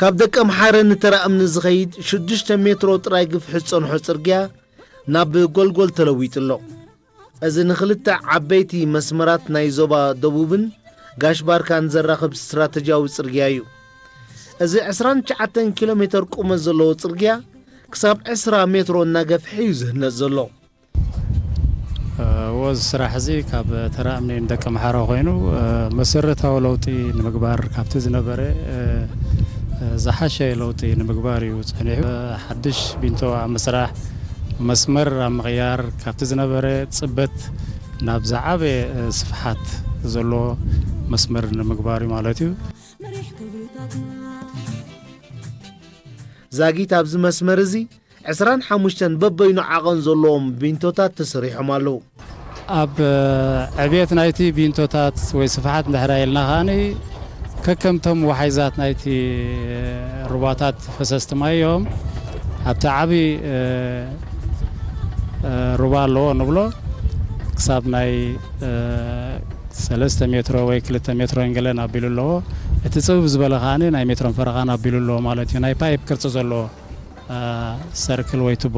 ካብ ደቀምሓረ ንተራ እምኒ ዝኸይድ ሽዱሽተ ሜትሮ ጥራይ ግፍሒ ዝጸንሖ ጽርግያ ናብ ጎልጎል ተለዊጡ ኣሎ። እዚ ንኽልተ ዓበይቲ መስመራት ናይ ዞባ ደቡብን ጋሽ ባርካን ዘራኽብ ስትራተጂያዊ ጽርግያ እዩ። እዚ ዕስራን ትሽዓተን ኪሎ ሜተር ቁመት ዘለዎ ጽርግያ ክሳብ ዕስራ ሜትሮ እናገፍሐ እዩ ዝህነጽ ዘሎ። እዎ፣ እዚ ስራሕ እዚ ካብ ተራ እምኒ ንደቀምሓረ ኮይኑ፣ እ፣ መሰረታዊ ለውጢ ንምግባር ካብቲ ዝነበረ፣ እ፣ እ፣ ዝሓሸ ለውጢ ንምግባር እዩ ጸኒሑ። እ፣ ሓድሽ ቢንቶ ኣብ ምስራሕ፣ መስመር ኣብ ምቕያር፣ ካብቲ ዝነበረ ጽበት ናብ ዝዓበየ፣ እ፣ ስፍሓት ዘለዎ መስመር ንምግባር እዩ ማለት እዩ። ዛጊት ኣብዚ መስመር እዚ ዕስራን ሓሙሽተን በበይኑ ዓቐን ዘለዎም ቢንቶታት ተሰሪሖም ኣለዉ። ኣብ ዕብየት ናይቲ ቢንቶታት ወይ ስፍሓት እንድሕር ኢልና ከኣኒ፣ ከከምቶም ወሓይዛት ናይቲ ሩባታት ፈሰስቲ ማይ እዮም። ኣብቲ ዓቢ፣ እ፣ እ፣ ሩባ ኣለዎ ንብሎ፣ ክሳብ ናይ፣ እ፣ ሰለስተ ሜትሮ ወይ ክልተ ሜትሮ እንገለን ኣቢሉ ኣለዎ። እቲ ጽብብ ዝበለ ከኣኒ ናይ ሜትሮን ፈረቓን ኣቢሉ ኣለዎ ማለት እዩ። ናይ ፓይፕ ቅርጺ ዘለዎ፣ እ፣ ሰርክል ወይ ቱቦ።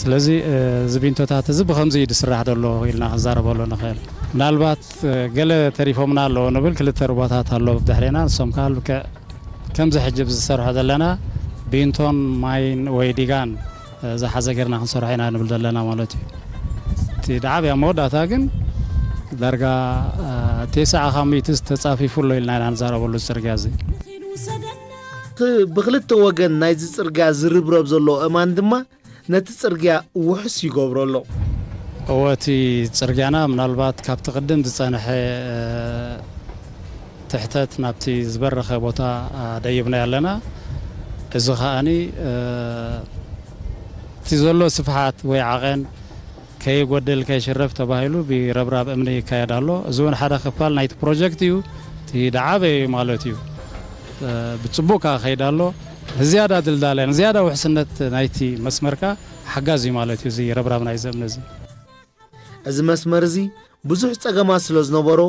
ስለዚ፣ እ፣ እዚ ቢንቶታት እዚ ብኸምዚ እዩ ዝስራሕ ዘሎ ኢልና ክንዛረበሉ ንኽእል። ምናልባት፣ እ፣ ገለ ተሪፎምና ኣለዎ ንብል፣ ክልተ ሩባታት ኣሎ ብድሕሬና፣ ንሶም ከኣ ልክዕ ከምዚ ሕጂ ዝሰርሖ ዘለና ቢንቶን ማይን ወይ ዲጋን፣ እ፣ ዝሓዘ ጌርና ክንሰርሖ ኢና ንብል ዘለና ማለት እዩ። እቲ ደዓብያ መወዳእታ ግን ዳርጋ፣ እ፣ ተስዓ ካብ ሚእቲ ተጻፊፉ ኣሎ ኢልና ኢና ንዛረበሉ ጽርግያ እዚ። እቲ ብኽልተ ወገን ናይዚ ጽርግያ ዝርብረብ ዘሎ እማን ድማ ነቲ ጽርግያ ውሑስ ይገብሮ ኣሎ። እወ፣ እቲ ጽርግያና ምናልባት ካብቲ ቅድም ዝጸንሐ፣ እ፣ ትሕተት ናብቲ ዝበረኸ ቦታ፣ እ፣ ደይብናዮ ኣለና። እዚ ከኣኒ፣ እ፣ እቲ ዘሎ ስፍሓት ወይ ዓቐን ከይጎድል ከይሽረፍ ተባሂሉ ብረብራብ እምኒ ይካየድ ኣሎ። እዚ እውን ሓደ ክፋል ናይቲ ፕሮጀክት እዩ። እቲ ደዓበየ እዩ ማለት እዩ። እ፣ ብጽቡቕ ከኣ ከይድ ኣሎ። ንዝያዳ ድልዳለ፣ ንዝያዳ ውሕስነት ናይቲ መስመር ከኣ ሓጋዚ እዩ ማለት እዩ፣ እዚ ረብራብ ናይዚ እምኒ እዚ። እዚ መስመር እዚ ብዙሕ ጸገማት ስለ ዝነበሮ፣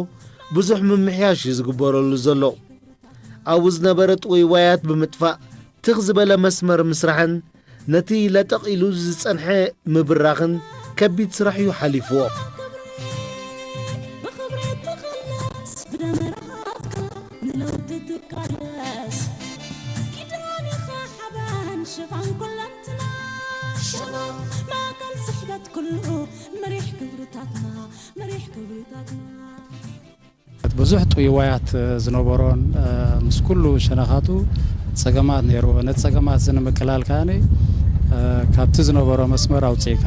ብዙሕ ምምሕያሽ እዩ ዝግበረሉ ዘሎ። ኣብኡ ዝነበረ ጥውይዋያት ብምጥፋእ፣ ትኽ ዝበለ መስመር ምስራሕን ነቲ ለጠቕ ኢሉ ዝጸንሐ ምብራኽን ከቢድ ስራሕ እዩ ሓሊፍዎ። ብኽብሪ ትኽለስ ብደም ርሃጽካ ንለውጢ ትቃለስ። ኪዳን ኢኻ ሓበን ሽፋን ኩለንትና። ሸባብ ማእከል ስሕበት ኩሉ መሪሕ ክብርታትና፣ መሪሕ ክብርታትና። ብዙሕ ጥውይዋያት ዝነበሮን፣ እ፣ ምስ ኩሉ ሸነኻቱ ጸገማት ነይርዎ። ነቲ ጸገማት እዚ ንምቅላል ከኣኒ፣ እ፣ ካብቲ ዝነበሮ መስመር ኣውጺእካ፣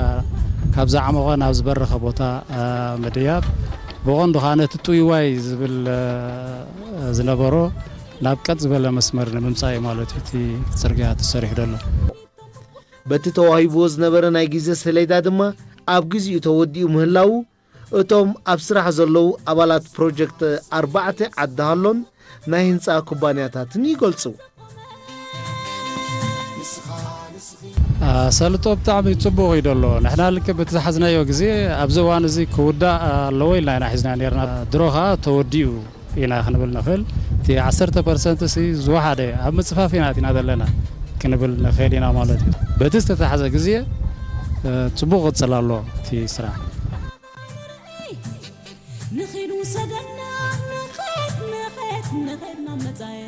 ካብ ዝዓሞቐ ናብ ዝበረኸ ቦታ፣ እ፣ ምድያብ፣ ብቐንዱ ከኣ ነቲ ጥውይዋይ ዝብል፣ እ፣ ዝነበሮ ናብ ቀጥ ዝበለ መስመር ንምምጻእ እዩ ማለት እዩ እቲ ጽርግያ ተሰሪሑ ዘሎ። በቲ ተዋሂብዎ ዝነበረ ናይ ግዜ ሰሌዳ ድማ ኣብ ግዜኡ ተወዲኡ ምህላዉ፣ እቶም ኣብ ስራሕ ዘለዉ ኣባላት ፕሮጀክት ኣርባዕተ ዓዲ ሃሎን ናይ ህንጻ ኩባንያታትን ይገልጹ። ኣሳልጦ ብጣዕሚ ጽቡቕ እዩ ዘሎ። ንሕና ልክዕ በቲ ዝሓዝናዮ ግዜ ኣብዚ እዋን እዚ ክውዳእ ኣለዎ ኢልና ኢና ሒዝና ነርና። ድሮ ኸኣ ተወዲኡ ኢና ክንብል ንኽእል። እቲ ዓሰርተ ፐርሰንት ሲ ዝወሓደ ኣብ ምጽፋፍ ኢና ኣቲና ዘለና ክንብል ንኽእል ኢና ማለት እዩ። በቲ ዝተታሕዘ ግዜ፣ እ፣ ጽቡቕ ክቕጽል ኣለዎ እቲ ስራሕ። ንኺድ ውሰደና፣ ንኺድ፣ ንኺድ፣ ንኺድ ናብ መጻኤ።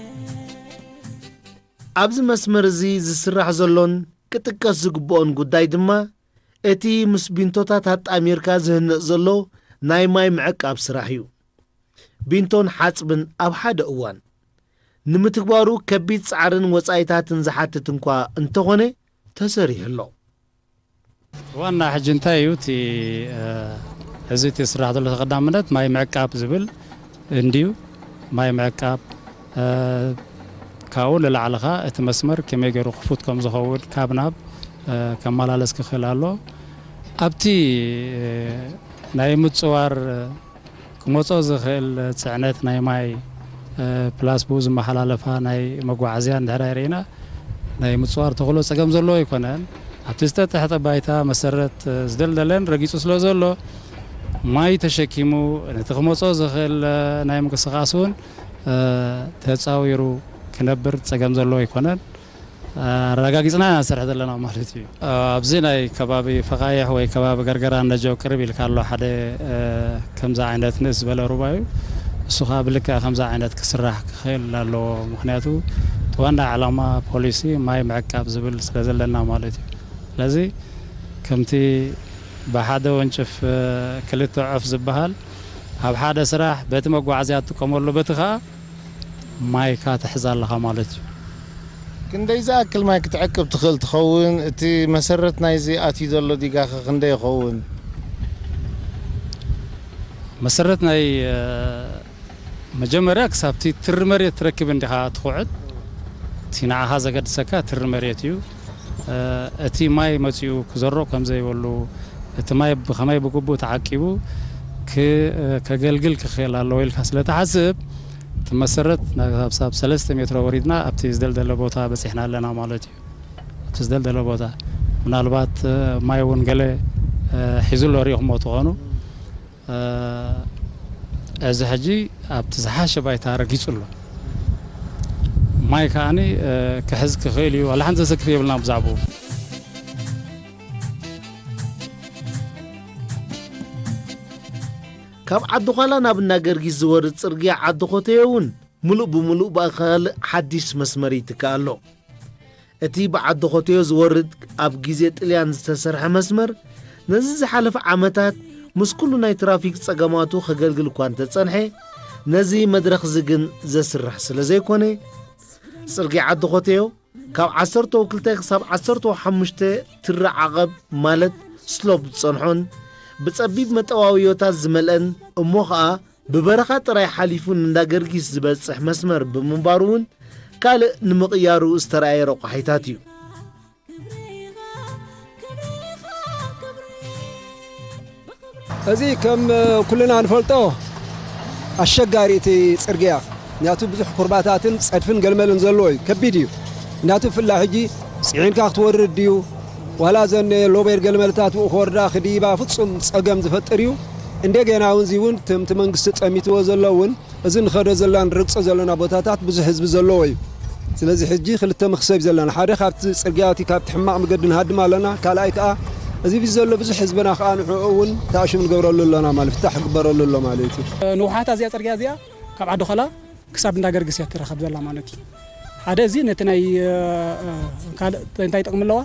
ኣብዚ መስመር እዚ ዝስራሕ ዘሎን ክጥቀስ ዝግብኦን ጉዳይ ድማ፣ እቲ ምስ ቢንቶታት ኣጣሚርካ ዝህነጽ ዘሎ ናይ ማይ ምዕቃብ ስራሕ እዩ። ቢንቶን ሓጽብን ኣብ ሓደ እዋን ንምትግባሩ ከቢድ ጻዕርን ወጻኢታትን ዝሓትት እንኳ እንተኾነ፣ ተሰሪሑ ኣሎ። ዋና ሕጂ እንታይ እዩ እቲ፣ እ፣ እዚ እቲ ዝስራሕ ዘሎ ተቐዳምነት ማይ ምዕቃብ ዝብል እንድዩ። ማይ ምዕቃብ፣ እ፣ ካብኡ ንላዕሊ ኸኣ እቲ መስመር ከመይ ገይሩ ክፉት ከም ዝኸውን ካብ ናብ፣ እ፣ ከመላለስ ክኽእል ኣሎ። ኣብቲ፣ እ፣ ናይ ምጽዋር፣ እ፣ ክመጾ ዝኽእል ጽዕነት ናይ ማይ፣ እ፣ ፕላስ ብኡ ዝመሓላለፋ ናይ መጓዓዝያ እንድሕር ርኢና፣ ናይ ምጽዋር ተኽእሎ ጸገም ዘለዎ ኣይኮነን። ኣብቲ ዝተጠሕጠ ባይታ መሰረት፣ እ፣ ዝደልደለን ረጊጹ ስለ ዘሎ፣ ማይ ተሸኪሙ ነቲ ክመጾ ዝኽእል፣ እ፣ ናይ ምንቅስቓስ እውን፣ እ፣ ተጻዊሩ ክነብር ጸገም ዘለዎ ኣይኮነን። ኣረጋጊጽና ኢና ንሰርሕ ዘለና ማለት እዩ። ኣብዚ ናይ ከባቢ ፈቓይሕ ወይ ከባቢ ገርገራ ነጆ ቅርብ ኢልካ ኣሎ ሓደ፣ እ፣ ከምዚ ዓይነት ንእስ ዝበለ ሩባ እዩ። እሱ ኸኣ ብልክዕ ከምዚ ዓይነት ክስራሕ ክኽእል ኣለዎ። ምኽንያቱ እቲ ዋና ዕላማ ፖሊሲ ማይ ምዕቃብ ዝብል ስለ ዘለና ማለት እዩ። ስለዚ ከምቲ ብሓደ ወንጭፍ፣ እ፣ ክልተ ዑፍ ዝበሃል ኣብ ሓደ ስራሕ በቲ መጓዓዝያ ትጥቀመሉ በቲ ኸኣ ማይካ ትሕዝ ኣለኻ ማለት እዩ። ክንደይ ዝኣክል ማይ ክትዕቅብ ትኽእል ትኸውን? እቲ መሰረት ናይዚ ኣትዩ ዘሎ ዲጋኸ ክንደይ ይኸውን? መሰረት ናይ፣ እ፣ መጀመርያ ክሳብቲ ትሪ መሬት ትረክብ እንዲኻ ትኹዕት። እቲ ንዓኻ ዘገድሰካ ትሪ መሬት እዩ። እ፣ እቲ ማይ መጺኡ ክዘሮ ከም ዘይበሉ፣ እቲ ማይ ብኸመይ ብግቡእ ተዓቂቡ ክ-፣ እ፣ ከገልግል ክኽእል ኣለዎ ኢልካ ስለ ትሓስብ፣ እቲ መሰረት ናብ፣ ሳብ ሰለስተ ሜትሮ ወሪድና ኣብቲ ዝደልደለ ቦታ በጺሕና ኣለና ማለት እዩ። ኣብቲ ዝደልደለ ቦታ ምናልባት፣ እ፣ ማይ እውን ገለ፣ እ፣ ሒዙ ኣሎ ሪኢኹሞ ትኾኑ። እ፣ እዚ ሕጂ ኣብቲ ዝሓሸ ባይታ ረጊጹ ኣሎ። ማይ ከኣኒ፣ እ፣ ክሕዝ ክኽእል እዩ። ዋላ ሓንቲ ዘሰክፍ የብልና ብዛዕባኡ። ካብ ዓዲ ዃላ ናብ እንዳ ገርጊስ ዝወርድ ጽርግያ ዓዲ ኾተዮ እውን ምሉእ ብምሉእ ብኣካል ሓድሽ መስመር ይትካእ ኣሎ። እቲ ብዓዲ ኾተዮ ዝወርድ ኣብ ግዜ ጥልያን ዝተሰርሐ መስመር፣ ነዚ ዝሓለፈ ዓመታት ምስ ኩሉ ናይ ትራፊክ ጸገማቱ ከገልግል እኳ እንተጸንሐ፣ ነዚ መድረኽ እዚ ግን ዘስርሕ ስለ ዘይኮነ፣ ጽርግያ ዓዲ ኾተዮ ካብ ዓሰርተ ክልተ ክሳብ ዓሰርተ ሓሙሽተ ትሪ ዓቐብ ማለት ስሎፕ ዝጸንሖን ብጸቢብ መጠዋውዮታት ዝመልአን እሞ ኸኣ ብበረኻ ጥራይ ሓሊፉ ንእንዳ ገርጊስ ዝበጽሕ መስመር ብምንባሩ እውን ካልእ ንምቕያሩ ዝተራእየ ረቋሒታት እዩ። እዚ ከም ኩልና ንፈልጦ ኣሸጋሪ እቲ ጽርግያ፣ ምክንያቱ ብዙሕ ኩርባታትን ጸድፍን ገልመልን ዘለዎ እዩ፣ ከቢድ እዩ። ምክንያቱ ብፍላይ ሕጂ ጽዒንካ ክትወርድ ድዩ ዋላ እዘን ሎቤር ገልመለታት ብኡ ክወርዳ ክድይባ ፍጹም ጸገም ዝፈጥር እዩ። እንደገና እውን እዚ እውን ትምቲ መንግስቲ ጠሚትዎ ዘሎ እውን እዚ ንኸዶ ዘለና ንረግጾ ዘለና ቦታታት ብዙሕ ህዝቢ ዘለዎ እዩ። ስለዚ ሕጂ ክልተ መኽሰብ እዩ ዘለና። ሓደ ካብቲ ጽርግያ እቲ ካብቲ ሕማቕ መገዲ ንሃድም ኣለና። ካልኣይ ከኣ እዚ ብ ዘሎ ብዙሕ ህዝብና ከኣ ንዕኡ እውን ተኣሽም ንገብረሉ ኣለና ማለት ፍታሕ ክግበረሉ ኣሎ ማለት እዩ። ንውሓታ እዚኣ ጽርግያ እዚኣ ካብ ዓዲ ኾላ ክሳብ እንዳ ገርግስ እያ ትረኸብ ዘላ ማለት እዩ። ሓደ እዚ ነቲ ናይ ካልእ እንታይ ጥቕሚ ኣለዋ?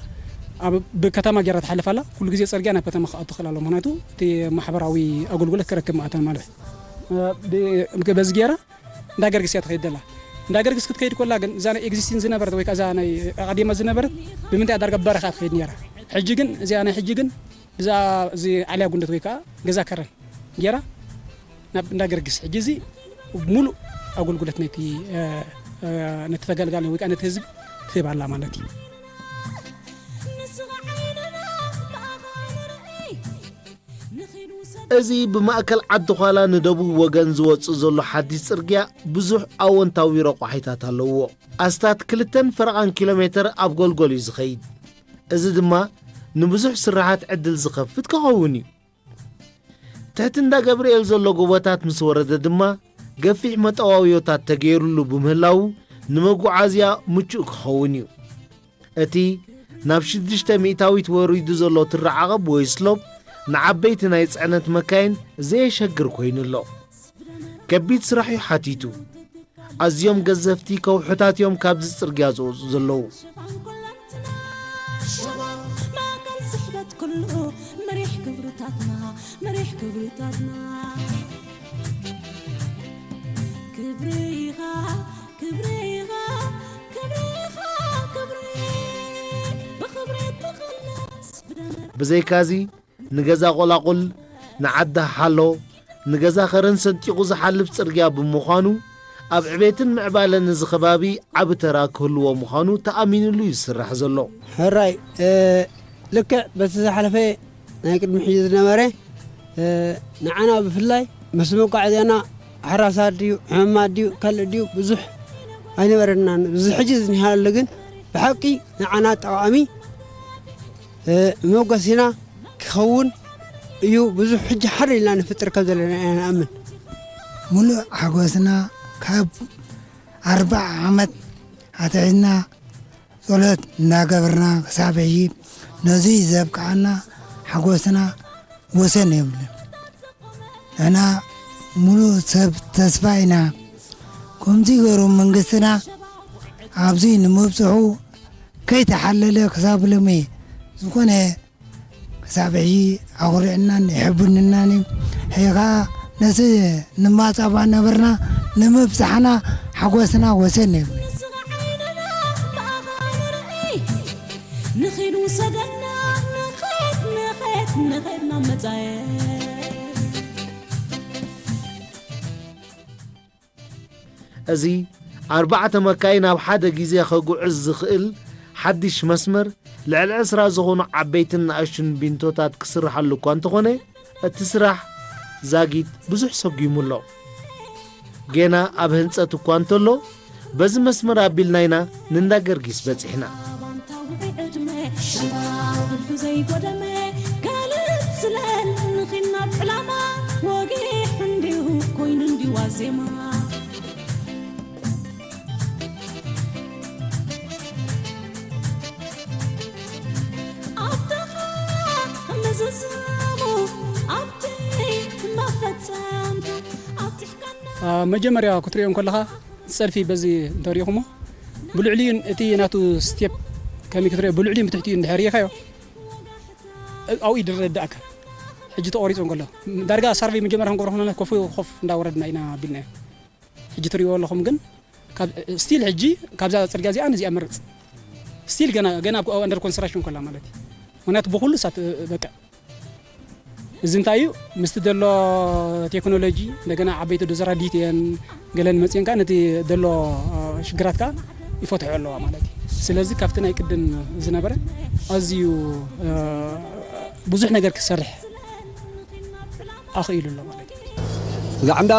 ኣብ ብከተማ ጌራ ትሓልፍ ኣላ። ኩሉ ግዜ ጽርግያ ናብ ከተማ ክኣቱ ክኽእል ኣለዎ። ምኽንያቱ እቲ ማሕበራዊ ኣገልግሎት ክረክብ ማእተን ማለት እዩ። በዚ ጌራ እንዳ ገርግስ እያ ትኸይድ ዘላ። እንዳ ገርግስ ክትከይድ ኮላ ግን እዛ ናይ ኤግዚስቲን ዝነበረት ወይ ከዓ እዛ ናይ ኣቐዲማ ዝነበረት ብምንታይ ዳርጋ በረኻ ትኸይድ ነይራ። ሕጂ ግን እዚኣ ናይ ሕጂ ግን ብዛ እዚ ዓልያ ጉንደት ወይ ከዓ ገዛ ከረን ጌራ ናብ እንዳ ገርግስ ሕጂ እዚ ሙሉእ ኣገልግሎት ነቲ ነቲ ተገልጋሊ ወይ ከዓ ነቲ ህዝቢ ትህብ ኣላ ማለት እዩ። እዚ ብማእከል ዓዲ ዃላ ንደቡብ ወገን ዝወጽእ ዘሎ ሓድሽ ጽርግያ ብዙሕ ኣወንታዊ ረቋሒታት ኣለውዎ። ኣስታት ክልተን ፈረቓን ኪሎ ሜተር ኣብ ጎልጎል እዩ ዝኸይድ። እዚ ድማ ንብዙሕ ስራሓት ዕድል ዝኸፍት ክኸውን እዩ። ትሕቲ እንዳ ገብርኤል ዘሎ ጎቦታት ምስ ወረደ ድማ ገፊሕ መጠዋውዮታት ተገይሩሉ ብምህላዉ ንመጓዓዝያ ምቹእ ክኸውን እዩ። እቲ ናብ ሽዱሽተ ሚእታዊት ወሪዱ ዘሎ ትሪ ዓቐብ ወይ ስሎፕ ንዓበይቲ ናይ ጽዕነት መካይን ዘየሸግር ኮይኑ ኣሎ። ከቢድ ስራሕ እዩ ሓቲቱ። ኣዝዮም ገዘፍቲ ከውሕታት እዮም ካብዚ ጽርግያ ዝወጹ ዘለዉ። ብዘይካዚ ንገዛ ቆላቑል፣ ንዓዲ ሓሎ፣ ንገዛ ኸረን ሰንጢቑ ዝሓልፍ ጽርግያ ብምዃኑ ኣብ ዕቤትን ምዕባለን እዚ ከባቢ ዓቢ ተራ ክህልዎ ምዃኑ ተኣሚንሉ እዩ ዝስራሕ ዘሎ። ሕራይ ልክዕ በቲ ዝሓለፈ ናይ ቅድሚ ሕጂ ዝነበረ ንዓና ብፍላይ ምስ መጓዓዝያና ሓራሳት ድዩ ሕማማት ድዩ ካልእ ድዩ ብዙሕ ኣይነበረናን። እዚ ሕጂ ዝኒሃሉ ግን ብሓቂ ንዓና ጠቓሚ መበገሲና ክኸውን እዩ። ብዙሕ ሕጂ ሓር ኢልና ንፍጥር ከም ዘለና ኢና ንኣምን። ሙሉእ ሓጎስና ካብ ኣርብዓ ዓመት ኣትሒዝና ጸሎት እናገበርና ክሳብ ሕጂ ነዙይ ዘብቅዓና ሓጎስና ወሰን የብሉን። ንሕና ሙሉእ ሰብ ተስፋ ኢና። ከምዚ ገይሩ መንግስትና ኣብዚ ንምብጽሑ ከይተሓለለ ክሳብ ሎሚ ዝኾነ ክሳብ ሕጂ ኣኹሪዕናን የሕብንናን እዩ። ሕጂ ኸዓ ነቲ ንማጻባ ነበርና ንምብጻሕና ሓጎስና ወሰን የብሉን። ንኺድ ውሰደና ንኺድ ንኺድ ንኺድ ናብ መጻየ። እዚ ኣርባዕተ መካይን ኣብ ሓደ ግዜ ከጉዕዝ ዝኽእል ሓድሽ መስመር ልዕሊ ዕስራ ዝኾኑ ዓበይትን ንኣሽቱን ቢንቶታት ክስርሓሉ እኳ እንተኾነ እቲ ስራሕ ዛጊት ብዙሕ ሰጒሙ ኣሎ። ጌና ኣብ ህንጸት እኳ እንተሎ በዚ መስመር ኣቢልና ኢና ንእንዳ ገርጊስ በጺሕና። መጀመርያ ክትሪኦ እንከለኻ ጸድፊ በዚ እንተሪኢኹሞ ብልዕሊኡን እቲ ናቱ ስቴፕ ከመይ ክትሪኦ ብልዕሊኡን ብትሕቲኡ እንድሕር ሪኢኻዮ ኣብኡ ይድረዳእካ። ሕጂ ተቆሪፁ እንከሎ ዳርጋ ሳርቬይ መጀመርያ ክንገብሮ ከለና ኮፍ ኮፍ እንዳወረድና ኢና ኣቢልናዮ። ሕጂ ትሪእዎ ኣለኹም ግን ስቲል ሕጂ ካብዛ ፅርግያ እዚኣ ነዚኣ መርፅ ስቲል ገና ገና ኣንደር ኮንስትራክሽን ከላ ማለት እዩ። ምክንያቱ ብኩሉ ሳት በቃ እዚ እንታይ እዩ ምስቲ ዘሎ ቴክኖሎጂ እንደገና ዓበይቲ ዶዘራት ዲት እየን ገለን መፅየን ከዓ ነቲ ዘሎ ሽግራት ከዓ ይፈትሖ ኣለዋ ማለት እዩ። ስለዚ ካብቲ ናይ ቅድም ዝነበረ ኣዝዩ ብዙሕ ነገር ክሰርሕ ኣኽኢሉ ኣሎ ማለት እዩ። ዛዕንዳ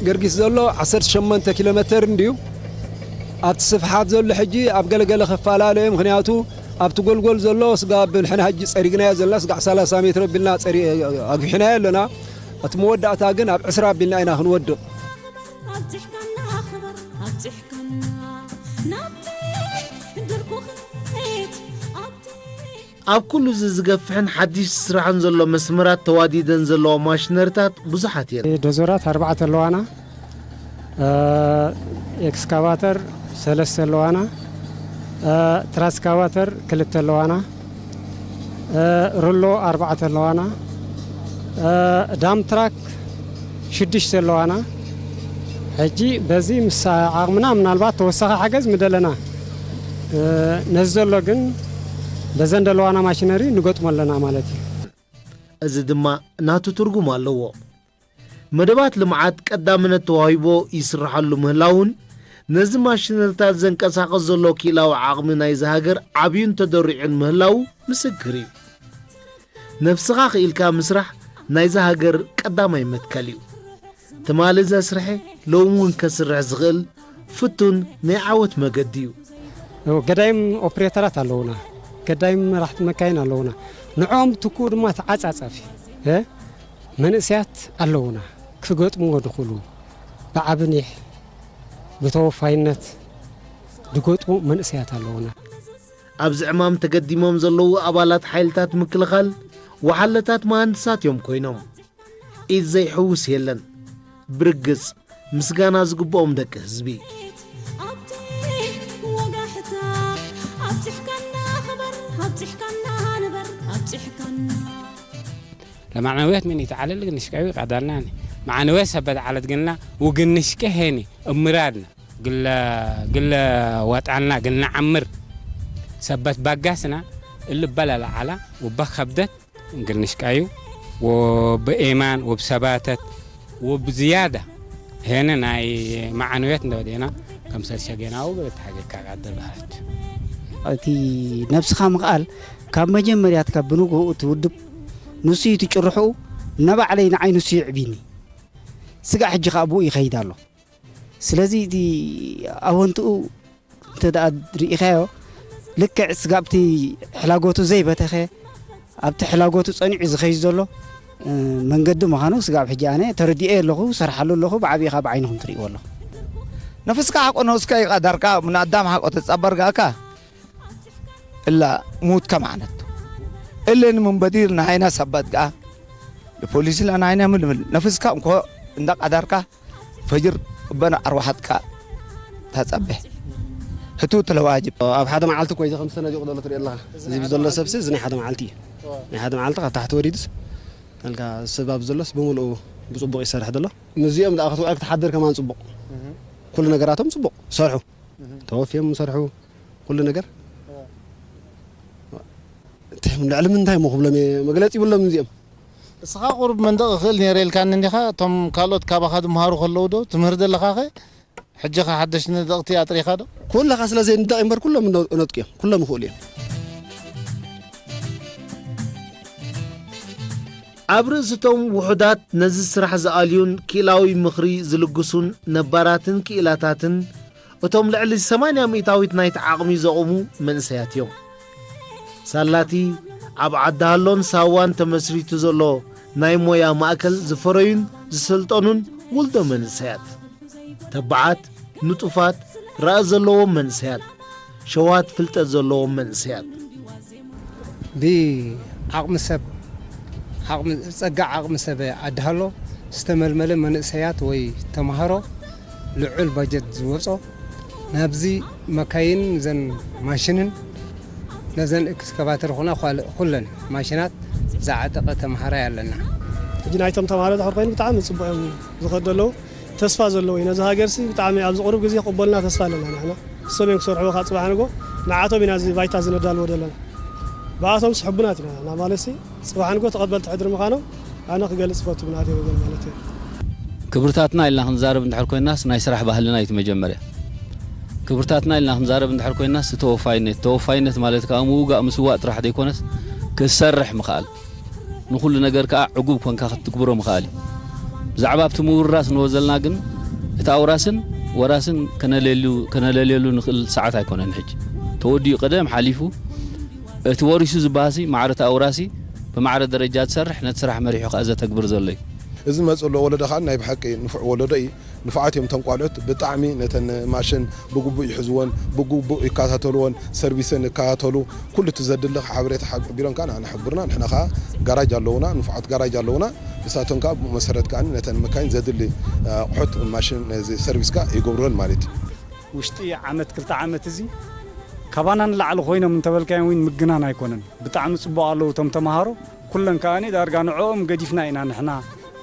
ገርጊስ ዘሎ ዓሰርተ ሸሞንተ ኪሎ ሜተር እንድዩ። ኣብቲ ስፍሓት ዘሎ ሕጂ ኣብ ገለገለ ክፈላለ እዩ። ምኽንያቱ ኣብቲ ጎልጎል ዘሎ ስጋብ ንሕና ሕጂ ጸሪግናዮ ዘለና ስጋዕ ሰላሳ ሜትሮ ኣቢልና ጸሪ- ኣግሒናዮ ኣለና። እቲ መወዳእታ ግን ኣብ ዕስራ ኣቢልና ኢና ክንወድቕ። ኣብዚሕካና ክበር ኣብዚሕካና ናብቲ ድርኩኺት ኣብቲ ኣብ ኩሉ እዚ ዝገፍሕን ሓድሽ ዝስራሕን ዘሎ መስመራት ተዋዲደን ዘለዋ ማሽነሪታት ብዙሓት እየን። ዶዘራት ኣርባዕተ ኣለዋና፣ ኤክስካቫተር ሰለስተ ኣለዋና፣ ትራስካቫተር ክልተ ኣለዋና፣ ሩሎ ኣርባዕተ ኣለዋና፣ ዳምፕ ትራክ ሽዱሽተ ኣለዋና። ሕጂ በዚ ምስ ዓቕምና ምናልባት ተወሳኺ ሓገዝ ምደለና፣ ነዚ ዘሎ ግን በዘን ደለዋና ማሽነሪ ንገጥሞ ኣለና ማለት እዩ። እዚ ድማ ናቱ ትርጉም ኣለዎ። መደባት ልምዓት ቀዳምነት ተዋሂቦ ይስርሓሉ ምህላዉን ነዚ ማሽነሪታት ዘንቀሳቕስ ዘሎ ክኢላዊ ዓቕሚ ናይዛ ሃገር ዓብዩን ተደሪዑን ምህላዉ ምስክር እዩ። ነብስኻ ክኢልካ ምስራሕ ናይዛ ሃገር ቀዳማይ መትከል እዩ። ትማሊ ዘስርሐ ሎሚ እውን ከስርሕ ዝኽእል ፍቱን ናይ ዓወት መገዲ እዩ። ገዳይም ኦፕሬተራት ኣለዉና፣ ገዳይም መራሕቲ መካይን ኣለዉና። ንዕኦም ትክኡ ድማ ተዓጻጻፊ መንእሰያት ኣለዉና፣ ክገጥምዎ ድኽእሉ ብዓቢ ኒሕ ብተወፋይነት ድገጥሙ መንእሰያት ኣለዉና። ኣብዚ ዕማም ተገዲሞም ዘለዉ ኣባላት ሓይልታት ምክልኻል ወሓለታት መሃንድሳት እዮም ኮይኖም። ኢድ ዘይሕውስ የለን። ብርግጽ ምስጋና ዝግብኦም ደቂ ህዝቢ። ኣብቲ ወጋሕታ ኣብጺሕካና ክበር ኣብጺሕካና ንበር ኣብጺሕካና ለማዕነውየት ምን ይተዓለል ግን ሽቀዊ ቃዳልናኒ ማዕነውየት ሰበት ዓለት ግንላ ውግንሽቀ ሄኒ እምራድና ግለ ግለ ወጣልና ግንዓምር ሰበት ባጋስና እልበላ ለዓላ ውባ ከብደት ግርንሽቃዩ ወብኤማን ወብሰባተት ወብዝያዳ ሄነ ናይ መዓንውየት እንደወዴና ከምሰል ሸገናው ብለተሓገካ ቃደል ባህት እቲ ነብስኻ ምኽኣል ካብ መጀመርያትካ ብንግሆ እቲ ውድብ ንሱ እዩ ትጭርሕኡ። ነባዕለይ ንዓይ ንሱ ይዕቢኒ። ስጋዕ ሕጂ ከዓ ብኡ ይኸይድ ኣሎ። ስለዚ እቲ ኣወንትኡ እንተ ደኣ ርኢኻዮ፣ ልክዕ ስጋብቲ ሕላጎቱ ዘይበተኸ፣ ኣብቲ ሕላጎቱ ጸኒዑ ዝኸይድ ዘሎ መንገዲ ምዃኑ ስጋብ ሕጂ ኣነ ተረዲኤ ኣለኹ፣ ሰርሓሉ ኣለኹ፣ ብዓቢኻ ብዓይንኹም ትርእይዎ ኣለኹ። ነፍስካ ሓቆ ነውስካ ይቃዳርካ፣ ምን ኣዳም ሓቆ ተጸበር ጋካ እላ ሙት ከማዕነት። እልን ምን በዲር ናይና ሰበት ጋ ለፖሊስ ላ ናይና ምልምል ነፍስካ እንኮ እንዳቃዳርካ ፈጅር እበና ኣርዋሓትካ ታጸብሕ ህቱ ተለዋጅብ። ኣብ ሓደ መዓልቲ እኮ እዩ ከም ዝተነዲቑ ዘሎ ትርኢ ኣለኻ። እዚ ብዘሎ ሰብሲ እዚ ናይ ሓደ መዓልቲ እዩ። ናይ ሓደ መዓልቲ ካብ ታሕቲ ወሪዱስ ኣልካ ሰብ ኣብ ዘሎስ ብምልኡ ብጽቡቕ ይሰርሕ ዘሎ። ምስዚኦም ደኣ ክትውዕል ክትሓድር ከማን ጽቡቕ። ኩሉ ነገራቶም ጽቡቕ ሰርሑ። ተወፍዮም ሰርሑ። ኩሉ ነገር። እንታይ ልዕሊ ምንታይ እሞ ክብሎም እየ? መግለጺ ይብሎም እዚኦም። እስኻ ቁሩብ መንደቕ እኽእል ነይረ ኢልካኒ እንዲኻ። እቶም ካልኦት ካባኻ ዝመሃሩ ከለዉ ዶ ትምህር ዘለኻኸ? ሕጂ ኸ ሓደሽ ነደቕቲ ኣጥሪኻ ዶ? ኩልኻ ስለ ዘይንደቕ እምበር ኩሎም እነ-፣ እነጥቂ እዮም። ኩሎም ይኽእሉ እዮም። ኣብ ርእስቶም ውሑዳት ነዚ ስራሕ ዝኣልዩን ክኢላዊ ምኽሪ ዝልግሱን ነባራትን ክኢላታትን እቶም ልዕሊ ሰማንያ ሚእታዊት ናይቲ ዓቕሚ ዘቑሙ መንእሰያት እዮም። ሳላቲ ኣብ ዓዲ ሃሎን ሳዋን ተመስሪቱ ዘሎ ናይ ሞያ ማእከል ዝፈረዩን ዝሰልጠኑን ውልዶ መንእሰያት፣ ተባዓት፣ ንጡፋት፣ ራኢ ዘለዎም መንእሰያት፣ ሸዋት ፍልጠት ዘለዎም መንእሰያት። ብዓቕሚ ሰብ፣ ዓቕሚ፣ ጸጋ ዓቕሚ ሰብ ኣድሃሎ ዝተመልመለ መንእሰያት ወይ ተማሃሮ ልዑል ባጀት ዝወጾ ናብዚ መካይን ዘን ማሽንን ነዘን ኤክስካቫተር ኹና ኳል-፣ ኩለን ማሽናት ዝዓጠቐ ተማሃራይ ኣለና። ሕጂ ናይቶም ተማሃሮ ድሕር ኮይኑ ብጣዕሚ ጽቡቕ እዮም ዝኸዱ ኣለዉ። ተስፋ ዘለዎ እዩ። ነዚ ሃገርሲ ብጣዕሚ ኣብዚ ቁሩብ ግዜ ክቕበሉና ተስፋ ኣለና ንሕና። ንሶም እዮም ክሰርሕዎ ካብ ጽባሕ ንጎ ንዓቶም ኢና እዚ ባይታ ዝነዳልዎ ዘለና። ብኣቶም ስሕቡናት ኢና ንሕና ማለትሲ ጽባሕ ንጎ ተቐበልቲ ሕድሪ ምዃኖም ኣነ ክገልጽ እፈቱ ብናተይ ወገን ማለት እዩ። ክብርታትና ኢልና ክንዛረብ እንድሕር ኮይናስ ናይ ስራሕ ባህልና እዩ እቲ መጀመርያ። ክብርታትና ኢልና ክንዛረብ እንድሕር ኮይናስ ተወፋይነት፣ ተወፋይነት ማለት ከኣ ምውጋእ ምስዋእ ጥራሕ ዘይኮነስ ክሰርሕ ምኽኣል። ንኹሉ ነገር ከኣ ዕጉብ ኮንካ ክትግብሮ ምኽኣል እዩ። ብዛዕባ ኣብቲ ምውርራስ ንብሎ ዘለና ግን፣ እቲ ኣውራስን ወራስን ከነለልዩ-፣ ከነለልየሉ ንኽእል ሰዓት ኣይኮነን ሕጂ። ተወዲኡ ቀደም ሓሊፉ፣ እቲ ወሪሱ ዝበሃሲ ማዕረ እቲ ኣውራሲ ብማዕረ ደረጃ ዝሰርሕ፣ ነቲ ስራሕ መሪሑ ከኣ ዘተግብር ዘሎ እዩ። እዚ ዝመጽእ ዘሎ ወለዶ ከኣ ናይ ብሓቂ ንፉዕ ወለዶ እዩ። ንፉዓት እዮም እቶም ቆልዑት፣ ብጣዕሚ ነተን ማሽን ብግቡእ ይሕዝወን፣ ብግቡእ ይከታተልዎን፣ ሰርቪሰን ይከታተሉ፣ ኩሉ እቲ ዘድሊ ሓበሬታ ሓቢሮም ከኣ ንዓና ሕቡርና፣ ንሕና ከኣ ጋራጅ ኣለዉና፣ ንፉዓት ጋራጅ ኣለዉና፣ ንሳቶም ከኣ ብኡ መሰረት ከኣ ነተን መካይን ዘድሊ ኣቑሑት ማሽን ነዚ ሰርቪስ ከኣ ይገብርወን ማለት እዩ። ውሽጢ ዓመት ክልተ ዓመት እዚ ካባና ንላዕሊ ኮይኖም እንተበልካዮም እውን ምግናን ኣይኮነን። ብጣዕሚ ጽቡቕ ኣለዉ እቶም ተምሃሮ። ኩለን ከኣኒ ዳርጋ ንዕኦም ገዲፍና ኢና ንሕና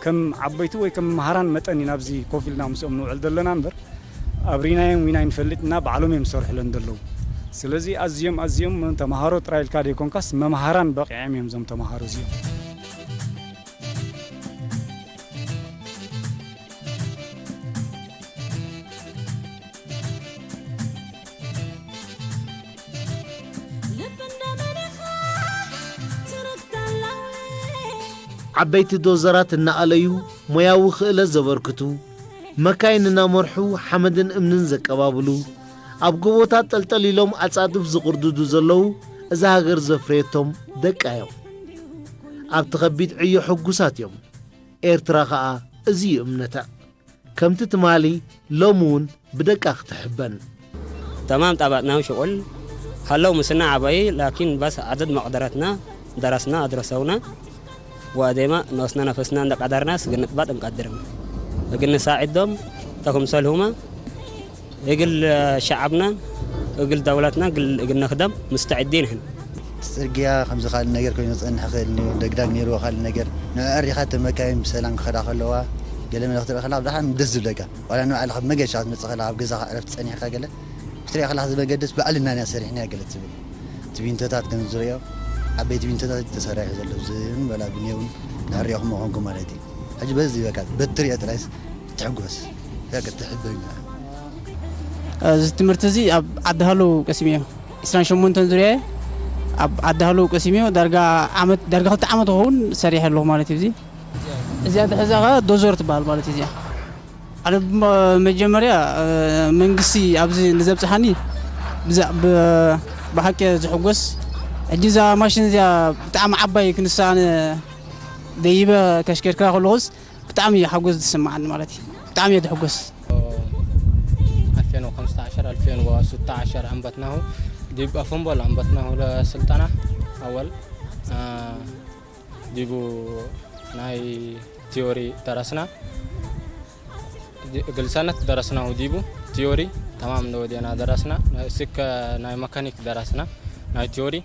ከም ዓበይቲ ወይ ከም መሃራን መጠን ኢና ኣብዚ ኮፍ ኢልና ምስኦም ንውዕል ዘለና እምበር፣ ኣብሪናዮም ኢና ኣይንፈልጥ ኢና፣ ባዕሎም እዮም ዝሰርሑለን ዘለዉ። ስለዚ ኣዝዮም፣ ኣዝዮም ተምሃሮ ጥራይ ኢልካ ዘይኮንካስ መምሃራን በቒዖም እዮም እዞም ተምሃሮ እዚኦም። ዓበይቲ ዶዘራት እናኣለዩ ሞያዊ ክእለት ዘበርክቱ፣ መካይን እናመርሑ ሓመድን እምንን ዘቀባብሉ፣ ኣብ ጎቦታት ጠልጠል ኢሎም ኣጻድፍ ዝቕርድዱ ዘለዉ እዛ ሃገር ዘፍረየቶም ደቃ እዮም። ኣብቲ ከቢድ ዕዮ ሕጉሳት እዮም። ኤርትራ ኸኣ እዚ እዩ እምነታ። ከምቲ ትማሊ ሎሚ እውን ብደቃ ክትሕበን። تمام طبعنا شغل هلو مسنا عباي لكن بس عدد مقدرتنا درسنا أدرسونا وديما نوسنا نفسنا عندك قدرنا سجن بعد نقدرهم لكن نساعدهم تكم سلهما እግል ሸዓብና እግል ደውላትና እግል እግል ነኽደም ሙስተዕዲን ሕን። ጽርግያ ከምዚ ካልእ ነገር ኮይኑ ዝጸንሕ ክእል እዩ፣ ደግዳግ ነይርዎ ካልእ ነገር። ንዕኡ ኣሪኻ እተን መካይን ብሰላም ክኸዳ ከለዋ፣ ገለ መለ ክትርኢ ከለኻ ብጣዕሚ ደስ ዝብለካ። ዋላ ንባዕልኻ ብመገሻ ክትመጽእ ከለኻ፣ ኣብ ገዛኻ ዕረፍቲ ጸኒሕካ ገለ ክትሪኦ ከለኻ፣ እዚ መገድስ ባዕልና ኢና ሰሪሕናዮ ገለ ትብል። እቲ ቢንቶታት ከም ዝሪኦ፣ ዓበይቲ ቢንቶታት እዩ ተሰሪሑ ዘሎ። እዚ እውን ዋላ ብኔውን ንዕሪኦ ከምኡ ኮንኩ ማለት እዩ። ሕጂ በዚ በቃ በትሪኦ ጥራይስ ትሕጎስ። በቃ ትሕበኛ። እዚ ትምህርቲ እዚ ኣብ ዓዲ ሃለው ቀሲመዮ። ዕስራን ሸሞንተን ዙርያ ኣብ ዓዲ ሃለው ቀሲመዮ። ዳርጋ ዓመት፣ ዳርጋ ክልተ ዓመት ክኸውን ሰሪሐ ኣለኹ ማለት እዩ። እዚ፣ እዚኣ ትሕዛ ኸዓ ዶዞር ትበሃል ማለት እዩ። እዚኣ ኣነ ብመ-፣ መጀመርያ፣ እ፣ መንግስቲ ኣብዚ ንዘብጽሓኒ ብዛ-፣ ብ-፣ ብሓቂ ዝሕጎስ። ሕጂ እዛ ማሽን እዚኣ ብጣዕሚ ዓባይ ክንሳ ኣነ ደይበ ከሽከርክራ ከለኹስ ብጣዕሚ እዩ ሓጎስ ዝስምዓኒ ማለት እዩ። ብጣዕሚ እየ ዝሕጎስ። ወሱታ ዓሸር ኣንበትናሁ ዲብ ኣፈንቦል ኣንበትናሁ ለስልጠና ኣወል፣ እ፣ ዲቡ ናይ ቲዮሪ ደረስና፣ ዲ-፣ ግልሰነት ደረስናሁ ዲቡ ቲዮሪ ተማም እንደ ወዴና ደረስና፣ እስከ ናይ መካኒክ ደረስና ናይ ቲዮሪ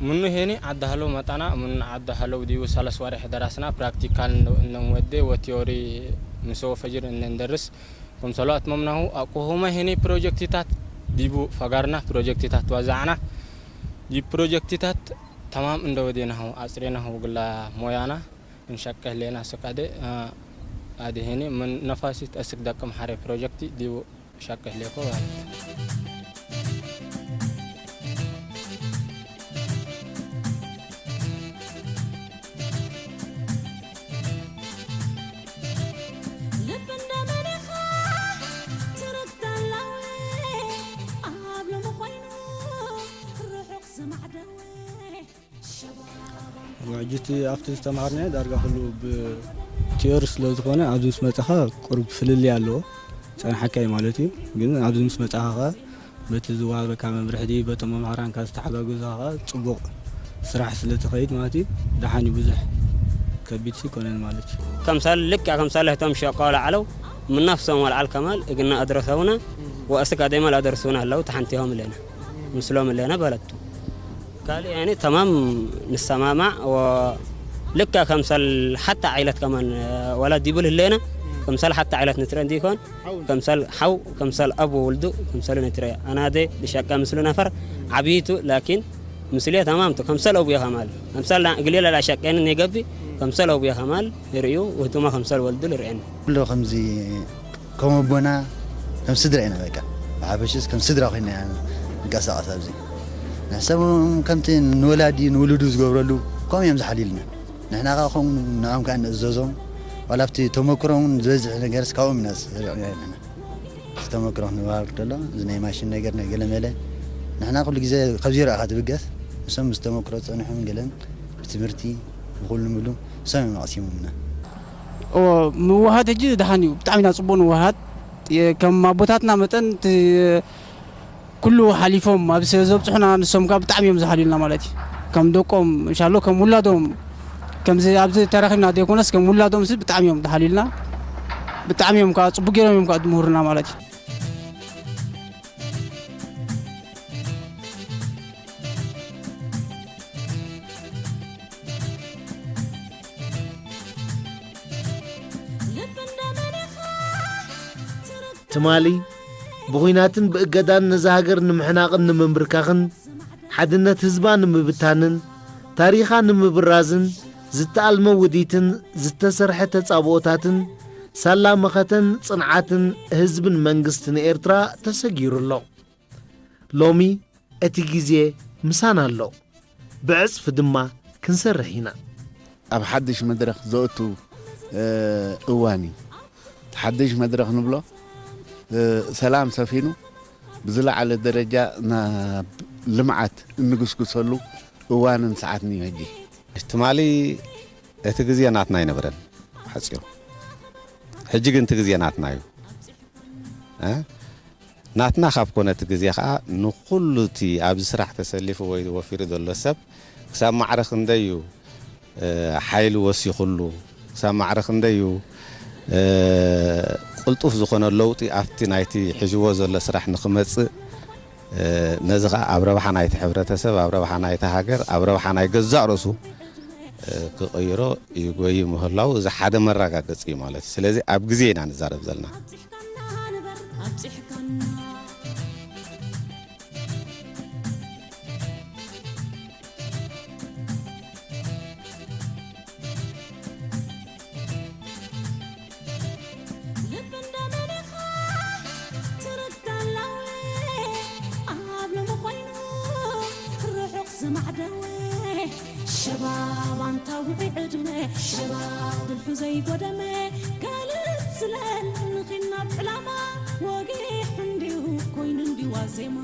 ምኑ ሄኒ ዓዲ ሃለው መጣና፣ ምኑ ዓዲ ሃለው ዲቡ ሰለስ ወርሕ ደረስና፣ ፕራክቲካል እንደ-፣ እንደንወዴ ወቲዮሪ ምሰ ወፈጅር እንደንደርስ፣ ከም ሰሎ ኣትመምናሁ ኣቆሆመ ሄኒ ፕሮጀክቲታት ዲቡ ፈጋርና ፕሮጀክቲታት ዋዛዕና፣ ዲብ ፕሮጀክቲታት ተማም እንደ ወዴናሁ ኣጽሬናሁ ግላ ሞያና እንሸቀ ህሌና ስቃደ፣ አ፣ ኣዲ ሄኒ ምን ነፋሲት እስክ ደቅም ሐሬ ፕሮጀክቲ ዲቡ ሸቀ ህሌኮ ባለት። ልብ እንደ መሪኻ ትርግት ኣላወ ኣብ ሎሚ ኮይኑ ርሑቕ ዝማዕደወ ሸባብ ሕጂ እቲ ኣብቲ ዝተምሃርናዮ ዳርጋ ኩሉ ብቲዮሪ ስለ ዝኾነ ኣብዚ ምስ መጻኻ ቁሩብ ፍልልይ ኣለዎ። ጸንሓካ እዩ ማለት እዩ። ግን ኣብዚ ምስ መጻኻ ኸኣ በቲ ዝወሃበካ መምርሕቲ በቶም መምሃራንካ ዝተሓጋገዙኻ ኸኣ ጽቡቕ ስራሕ ስለ ትኸይድ ማለት እዩ። ደሓን እዩ፣ ብዙሕ ከቢድ ሲ ኣይኮነን ማለት እዩ። ከምሳል ልክዕ ከምሳል እቶም ሸቃሎ ዓለው ምናፍሶም ወልዓል ከማል እግና ኣድረሰውና ወእስካ ደማል ኣደርሱና ኣለው ተሓንቲሆም ኣለና ምስሎም ኣለና በለቱ። ካልእ ያኔ ተማም ንሰማማዕ ወ-፣ ልካ ከምሰል ሓታ ዓይለት ከማን ወላ ዲብል ህለና ከምሰል ሓታ ዓይለት ንትረ እንዲኮን ከምሰል ሓው ከምሰል ኣብ ወልዱ ከምሰል ንትረ ኣናደ ልሸቀ ምስሉ ነፈር ዓብይቱ ላኪን ምስሉ ተማምቱ ከምሰል ኣቡየ ከማል ከምሰል ግሌላ ላሸቀን የገቢ ከምሰል ኣቡየ ከማል ይርእዩ ውህቱማ ከምሰል ወልዱ ልርእየን። ኩሉ ከምዚ ከም ኣቦና ከም ስድራ ኢና በቃ። ብሓፈሽስ ከም ስድራ ኮይና ኢና ንንቀሳቐስ ኣብዚ። ንሕሰቦም ከምቲ ንወላዲ ንውሉዱ ዝገብረሉ ከምኡ እዮም ዝሓልዩልና። ንሕና ከኣ ከምኡ ንዕኦም ከኣ ንእዘዞም። ዋላ ኣብቲ ተመክሮም ዝበዝሕ ነገርስ ካብኦም ኢና ንስርቕ ነይርና ንሕና። እቲ ተመክሮ ክንወሃብ ከሎ እዚ ናይ ማሽን ነገር ናይ ገለመለ ንሕና ኩሉ ግዜ ካብ ዜሮ ኢኻ ትብገስ። ንሶም ምስ ተመክሮ ዝጸንሑን ገለን ብትምህርቲ ብኹሉ ምሉ ንሶም እዮም ኣቕሲሞምና። እዎ፣ ምውሃድ ሕጂ ደሓን እዩ። ብጣዕሚ ኢና ጽቡቕ ንውሃድ። የ-፣ ከም ኣቦታትና መጠን እቲ ኩሉ ሓሊፎም ኣብዚ ስለ ዘብጽሑና ንሶም ከኣ ብጣዕሚ እዮም ዝሓልዩልና ማለት እዩ። ከም ደቆም፣ እንሻሎ ከም ውላዶም፣ ከምዚ ኣብዚ ተራኺብና ዘይኮነስ ከም ውላዶምሲ ብጣዕሚ እዮም ዝሓልዩልና። ብጣዕሚ እዮም ከኣ ጽቡቕ ገይሮም እዮም ከኣ ዝምህሩና ማለት እዩ። ትማሊ ብኹናትን ብእገዳን ነዛ ሃገር ንምሕናቕን ንምንብርካኽን፣ ሓድነት ህዝባ ንምብታንን፣ ታሪኻ ንምብራዝን ዝተኣልመ ውዲትን ዝተሰርሐ ተጻብኦታትን ሳላ መኸተን ጽንዓትን ህዝብን መንግስትን ኤርትራ ተሰጊሩ ኣሎ። ሎሚ እቲ ግዜ ምሳና ኣሎ። ብዕጽፊ ድማ ክንሰርሕ ኢና። ኣብ ሓድሽ መድረኽ ዘእቱ፣ እ፣ እዋን እዩ። ሓድሽ መድረኽ ንብሎ፣ እ፣ ሰላም ሰፊኑ ብዝለዓለ ደረጃ ናብ ልምዓት እንግስግሰሉ እዋንን ሰዓትን እዩ ሕጂ። ትማሊ እቲ ግዜ ናትና ኣይነበረን፣ ሓጺሩ። ሕጂ ግን እቲ ግዜ ናትና እዩ። እ? ናትና ካብ ኮነ እቲ ግዜ ኸኣ ንኹሉ እቲ ኣብዚ ስራሕ ተሰሊፉ ወይ ወፊሩ ዘሎ ሰብ ክሳብ ማዕረ ክንደይ እዩ፣ እ፣ ሓይሊ ወሲኹሉ፣ ክሳብ ማዕረ ክንደይ እዩ፣ እ፣ ቅልጡፍ ዝኾነ ለውጢ ኣብቲ ናይቲ ሒዝዎ ዘሎ ስራሕ ንኽመጽእ፣ እ፣ ነዚ ኸኣ ኣብ ረብሓ ናይቲ ሕብረተሰብ፣ ኣብ ረብሓ ናይቲ ሃገር፣ ኣብ ረብሓ ናይ ገዛእ ርእሱ፣ እ፣ ክቕይሮ ይጎይ ምህላው እዚ ሓደ መረጋገጺ እዩ ማለት እዩ። ስለዚ ኣብ ግዜ ኢና ንዛረብ ዘለና። ኣብጺሕካና ንበር፣ ኣብጺሕካና። ልብ እንደ መሪኻ ትርዳላወ ኣብ ሎሚ ኮይኑ ርሑቕ ዝማዕደወ ሸባብ ኣንታ ውዑይ ዕድመ ሸባብ ብልሑ ዘይጎደመ ካልእ ዝለል ንኺናብ ዕላማ ወጊሕ እንዲዩ ኮይኑ እንዲዋ ዜማ